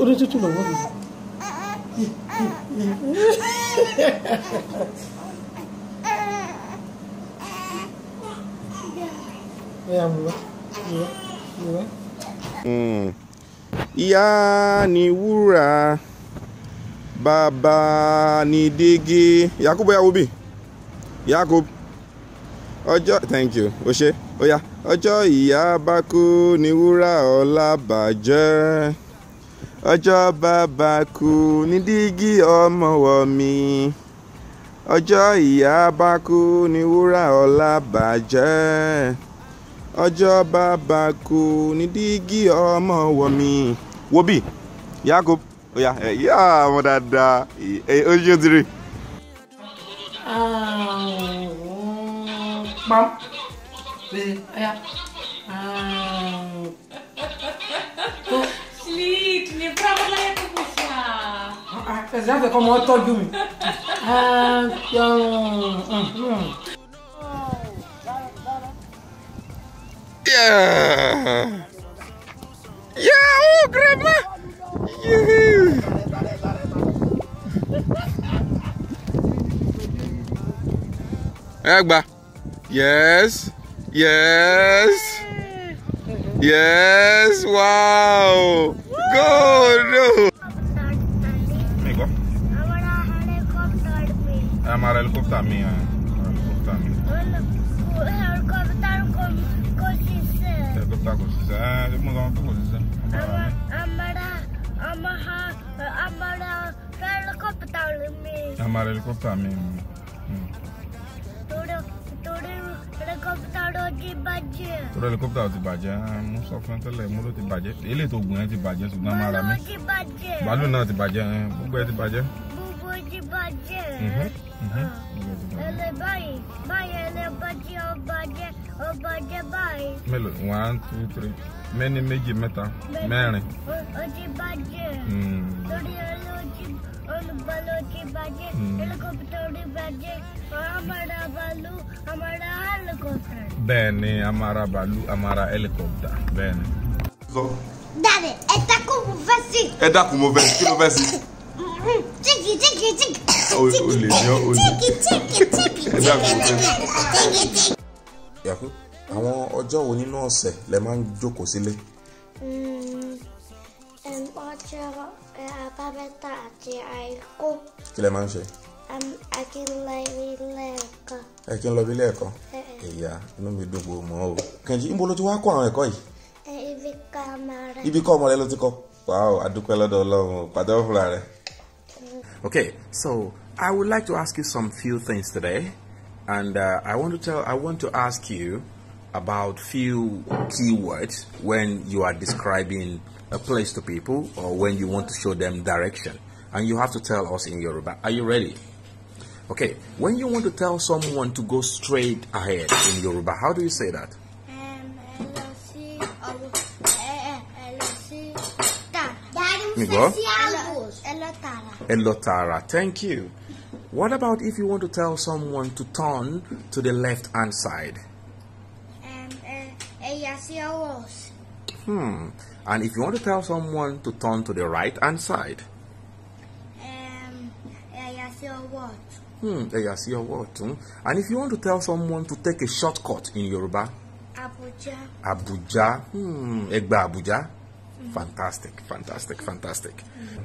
Orí tútù lọ́wọ́ mi. Ìyá ni wúrà, bàbá ni dígí. Yakub oya wo bí? Yakub. Ọjọ́ thank you. O ṣé. Oya. Ọjọ́ ìyá bá kú ni wúrà ọlá bàjẹ́. Ọjọ́ bàbá kú ni dígí ọmọ wọ̀ mí. Ọjọ́ ìyá bá kú ni wúrà ọlá bàjẹ́. Ọjọ́ bàbá kú ni dígí ọmọ wọ̀ mí. Wo bí? Yakub. Oya. Ìyá ọmọ dáadáa. Ó ṣe ó ti rí. Pam. Ẹ̀sìn àfẹ́kọ́ mọ́ tọ́jú mi. Yeah. Yeah, oh grandma. Yeah. Ẹ gbà. Yes. Yes. Yes. Wow. Go no. Amara helicopter mi. Helicopter mi. Helicopter kò ṣiṣẹ́. Mo sọ pé kò ṣiṣẹ́. Amara helicopter mi. Amara helicopter mi. Torí helicopter ó ti bàjẹ́. Torí helicopter ó ti bàjẹ́. Mo sọ fún ẹ tẹ́lẹ̀, mo ló ti bàjẹ́. Eléyìí tó gùn yẹn ti bàjẹ́ ṣùgbọ́n amara mi. Bàálù ti bàjẹ́. Bàálù náà ti bàjẹ́. Gbogbo ẹ ti bàjẹ́. Gbogbo ti bàjẹ́. Ẹlẹ báyìí, báyìí ẹlẹ bàjẹ́, ó bàjẹ́, ó bàjẹ́ báyìí. Mélòó? 1, 2, 3. Mẹ́ni méjì mẹ́ta mẹ́rin. Ó ti bàjẹ́. Torí olùbọ́lù ti bàjẹ́, helicopter ti bàjẹ́, amara bàálù, amara helicopter. Bẹ́ẹ̀ni, amara bàálù, amara helicopter. Bẹ́ẹ̀ni. Dáre, ẹ dákun mo fẹ́ sí. Ẹ dákun mo fẹ́ sí, kí ló fẹ́ sí? Tíkì tíkì tíkì. O lè ní ọ, o lè. Tíkì tíkì tíkì. Ẹ dákun mo fẹ́ sí. Yakub, àwọn ọjọ́ wo nínú ọ̀sẹ̀ lẹ máa ń jókòó sílé? Ọjọ́ àbámẹ́ta àti àìkú. Kí lẹ máa ń ṣe? A kì í lọ ilé ẹ̀kọ́. Ẹ kì í lọ ilé ẹ̀kọ́? Ìyá, inú mi dùn pé o mọ̀ o. Kẹ̀njí, níbo ló ti wá kọ́ àwọn ẹ̀kọ́ yìí? Ibi kọ́ ọmọ rẹ. Ibi kọ́ ọmọ rẹ ló ti kọ́? Wàá, a dúpẹ́ lọ́dọ̀ Ọlọ́run, pàtẹ́wọ́ fúnra rẹ. Okay, so I would like to ask you some few things today, and I want to ask you about few keywords when you are describing a place to people or when you want to show them direction, and you have to tell us in Yoruba. Are you ready? Okay, when you want to tell someone to go straight ahead in Yoruba, how do you say that? Elotara. Thank you. What about if you want to tell someone to turn to the left hand side? And if you want to tell someone to turn to the right hand side? And if you want to tell someone to take a shortcut in Yoruba? Abuja. Abuja. Egba Abuja. Fantastic, fantastic, fantastic.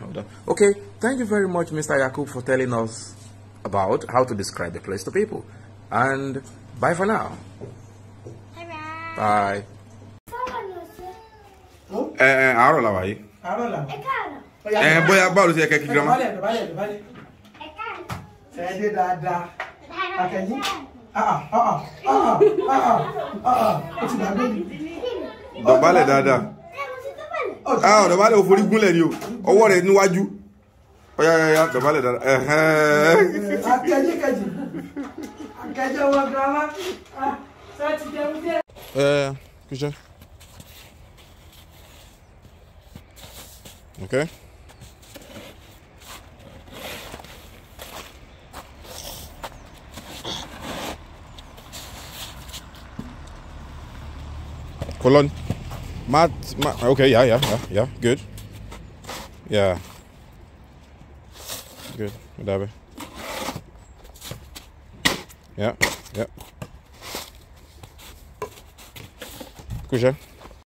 Hold on. Okay, thank you very much, Mr. Yakub, for telling us about how to describe the place to people. And bye for now. Bye. Bye. Àárọ̀ la wà yìí. Àárọ̀ la. Bóyá báwo ló ṣe yẹ kẹ́ kí girama. Dọ̀bálẹ̀. Ẹ dé dáadáa. Akẹ́yìn. Ó ti gbàgbé mi. Dọ̀bálẹ̀ dáadáa. Dọ̀bálẹ̀ ò forí gúnlẹ̀ ni o. Ọwọ́ rẹ̀ níwájú. Ọ̀yá ọ̀yá dọ̀bálẹ̀ dáadáa. Akẹ́yìn kejì. Akẹ́yìn ọmọ girama. Ṣé ti jẹun díẹ̀? Kúṣẹ́. Okay. Colon. Matt, okay, yeah, good. Yeah. Good. Ó dàbẹ̀. Yeah. Yeah. Kúṣẹ́.